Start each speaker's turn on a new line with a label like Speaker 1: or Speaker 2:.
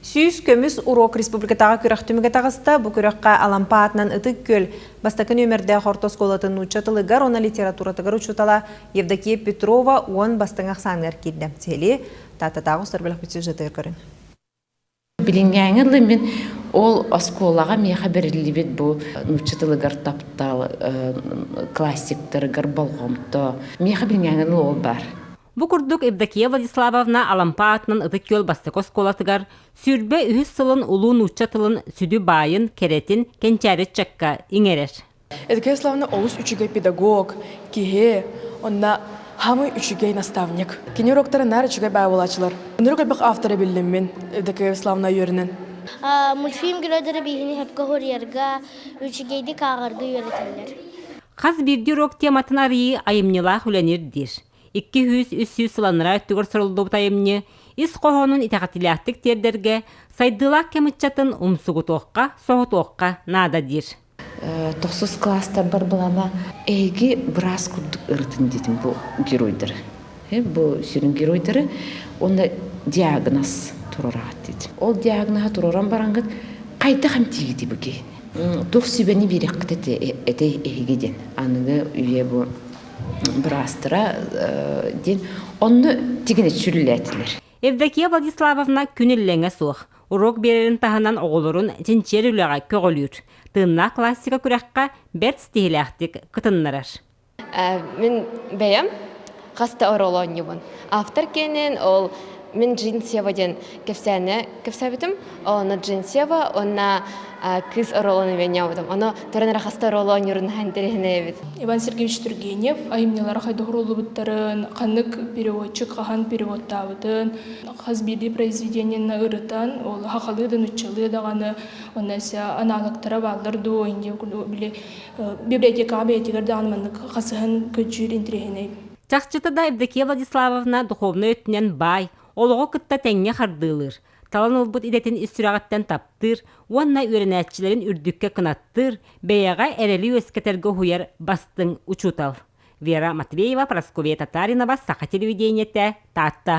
Speaker 1: 100 көмүс урок республикатааҕы күрэх түмүгэ таҕыста. Бу күрэххэ Алампа аатынан Ытык Күөл бастакы нүөмэрдээх орто оскуолатын нуучча тылыгар уонна литературатыгар учуутала Евдокия Петрова 10 бастыҥ ахсааныгар киирдэ. Сиһилии Тааттатааҕы устар бөлөхпүт сюжетыгар көрүҥ.
Speaker 2: Билиҥҥээҥи дылы мин ол оскуолаҕа миэхэ бэриллибит бу нуучча тылыгар таптал, классиктарыгар болҕомто миэхэ билиҥҥээҥи дылы ол баар.
Speaker 3: Бу курдук Евдокия Владиславовна Алампа аатынан Ытык Күөл бастакы оскуолатыгар 23 сылын улуу нуучча тылын сүдү баайын, кэрэтин кэнчээри ыччакка иҥэрэр.
Speaker 4: Евдокия Владиславовна олус үчүгэй педагог, киһи, онно самый үчүгэй наставник. Кини уроктара наар үчүгэй баа буолааччылар. Оннук элбэх авторы биллим мин Евдокия Владиславовна үөрэнэн.
Speaker 5: Мультфильм геройдара биһини сөпкө суруйарга, үчүгэйдик ааҕарга үөрэтэллэр.
Speaker 3: Хас биирдии урок тематын арыйыы айымньылаах үлэни ирдиир. 200-300 сыл анараа өттүгэр суруллубут айымньы ис хоһоонун итэҕэтиилээхтик тиэрдэргэ, сайдыылаах кэм ыччатын умсугутуохха, соһутуохха наада диир.
Speaker 2: Тохсус класстарбар былана эһиги быраас курдук ырытын диэтим бу геройдары. Бу сүрүн геройдары уонна диагноз туруораҕыт диэтим. Ол диагноһы туруоран бараҥҥыт хайдах эмтиигитий бу киһини? Туох сүбэни биэриэххит этэ эһиги диэн аныгы үйэ бу быраастара диэн онно тигинэ сүрүлээтилэр.
Speaker 3: Евдокия Владиславовна күн иллэҥэ суох. Урок биэрэрин таһынан оҕолорун чинчийэр үлэҕэ көҕүлүүр. Тыыннаах классика күрэххэ бэрт ситиһиилээхтик кытыннарар.
Speaker 6: Мин бэйэм хаста оруол оонньуубун. Автор киэнин ол мин Джинсева диэн кэпсээни кэпсээбитим. Онно Джинсева уонна кыыс оруолун оонньообутум. Ону туран эрэ хаста оруолу оонньуурун наһаа интэриэһинэй эбит.
Speaker 7: Иван Сергеевич Тургенев айымньылара хайдах ууруллубуттарын, ханнык переводчик хаһан переводтаабытын, хас биирдии произведениены ырытан, ол хахалыы да нуччалыы даҕаны, онно өссө аналогтара бааллар дуу, инде били библиотекаҕа бэйэтигэр даҕаны маннык хасыһан көдьүүр интэриэһинэй.
Speaker 3: Чахчыта да Евдокия Владиславовна духовнай өттүнэн баай, олоҕу кытта тэҥҥэ хардыылыыр, талан ылбыт идэтин ис сүрэҕиттэн таптыыр уонна үөрэнээччилэрин үрдүккэ кынаттыыр, бэйэҕэ эрэли үөскэтэргэ уһуйар бастыҥ учуутал. Вера Матвеева, Прасковья Татаринова, Саха телевидениетэ, Таатта.